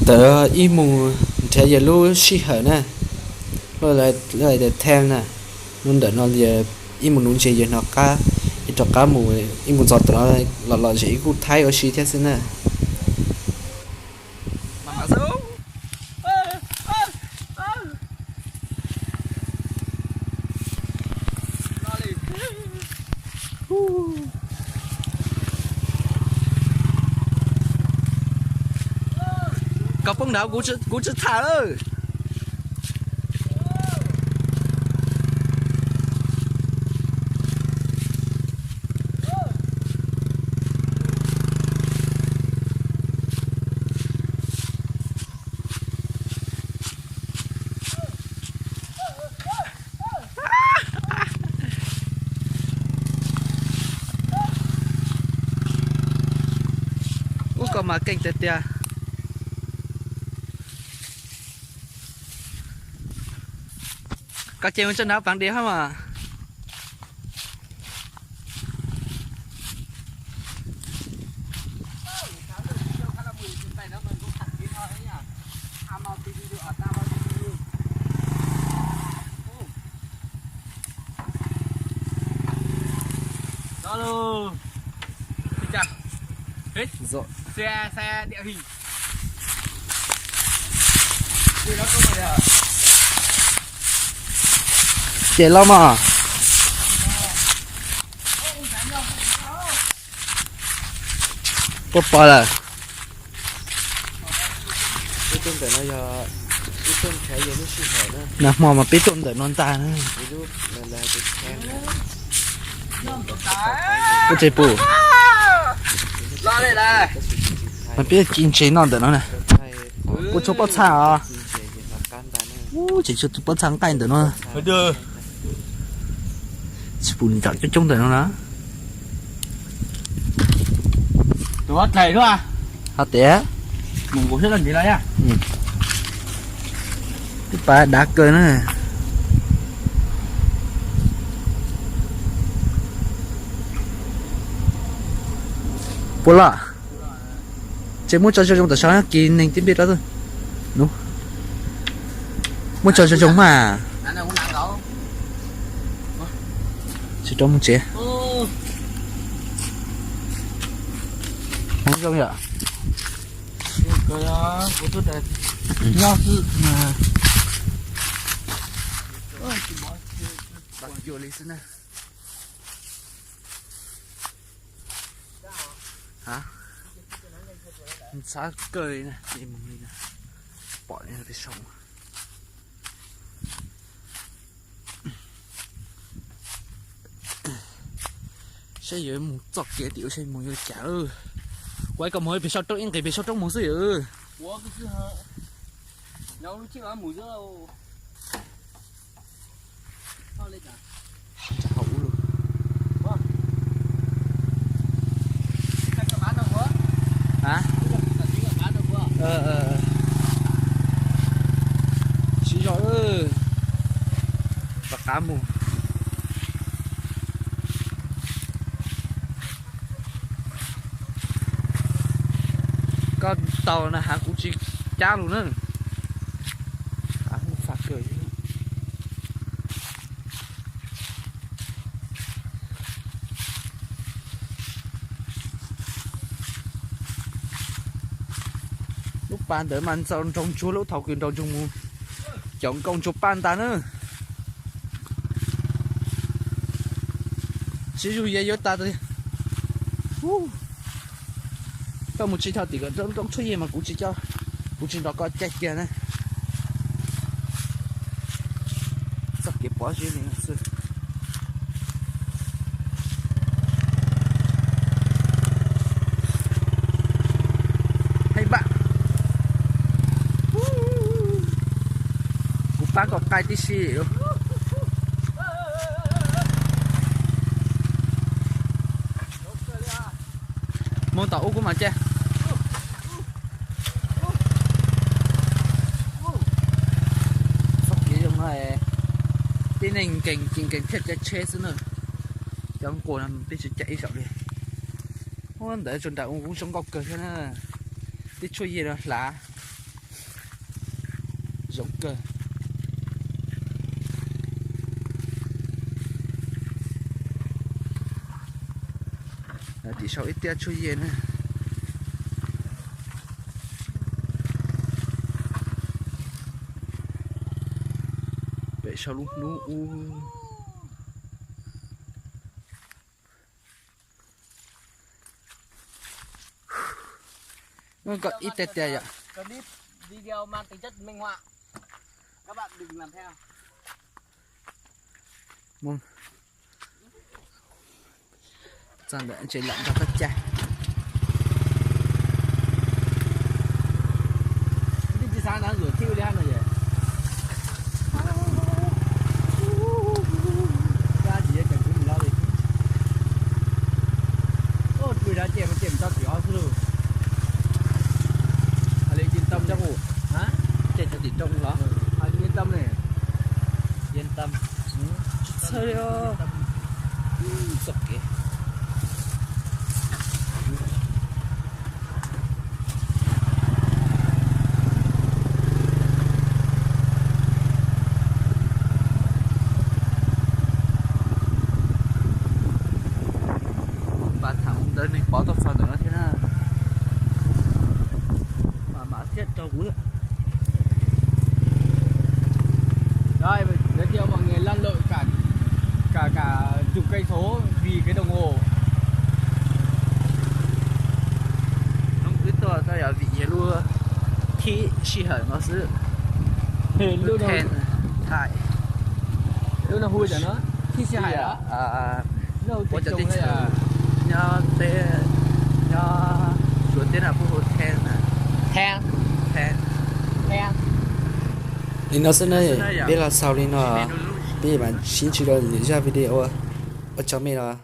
Tawm ib mus nrhiav yawg lub sij hawm na, lub hais tias time na, hnub ntawm no yawg ib mus nuv ntses yawg hnov qab, yawg rov qab mus, ib mus txog tom no los los zem ib kuj thaib ua si thiab xwb na. Koj poob nrad kuv tsis tham lawm. Ub, koj mas keej tiag tiag. Koj ces mus tso nrad paav diav hab mas. Ces los mas. Puas pom lawm? Nag hmo mas peb tuaj ntawm no ntag na. Ua tsev pum. Mas peb ci ntses noj ntawm no na. Puas tshuav pob txha os? Ub, tseem tshuav tus pob txha nqaij ntawm no. Tsis pum nram coob coob ntawm no na. Hov tias, ib pas dav kawg na. Puas los? Ces muab tso zoo zoo tam sim no kis neeg tib npia rau. Muab tso zoo zoo mas. Tsis rau mus tsev. Hmoov zoo yom. Ntxhab kawg li na, mus li na, pom li peb saum. Saib yuav mus txoj kev tim ua saib mus yuav cas. Kuv ib kom mus pem saum roob, ib nqis pem saub roob mus xwb yom. Siv zog, rov qab mus. Koj tau na has kuv tsis cab lus na. Faj kawg. Lub pas ntawd mas ntxaus nraug ntsuag lub thaum kws nraug ntsuag mus cov nkauj ntsuag paj ntag na. Siv zug yog yuav tas. Koj mus tsis tau tim kom roob tshuaj yej mas kuv tsis coj, kuv tsis nrog koj caij kiag na. Txoj kev pov zoo li no xwb. Hej npab, kuv pab koj qaij tib si. Mus tom ub kuv mam caij. Txoj kev zoo no, tib neeg nkees ces nkees thiaj caij tsheb xwb na. Cov nquas no peb tsis caij ib zaug li. Ua ntawd tsuas nram ub zoo nkauj kawg thiab na. Tib tshuaj yej no hlav. Zoo kawg. Tim sau ib tiaj tshuaj yej na. Pem sau lub hnub ub. Muaj kom ib tiag tiag yom. Txog ntawm ntses lam nrog koj caij. Twb tsis xav nav ntxuam thib li hab no es. Dab tsis yog tseem kuv mus los li. Ua pw dab ces mas ces mus tso tim ob xwb lauj. Hais li Yên Tâm cov, ces tso tim trong los. Yên Tâm ne. Yên Tâm. Tsis txhawj li os. Txoj kev. Npas tham ntawd neeg pov tau txog ntawm no thiab na. Mas mas thiab rau kuv. Giới thiệu mọi người lăn lộn cả cả cả chục cây số vì cái đồng hồ. Hnub twb tuaj tau yog vim yog lub thib sij hawm no xwb. Lub no, lub no hu cas no? Thib sij hawm. Ua cov teb chaws nyob teb, nyob Suav teb no puab hu Thaib na. Thaib. Thaib. Li no xwb na, peb los xaus li no, peb mam sib ntsib rau lwm zaj video. Ua tsaug mej los.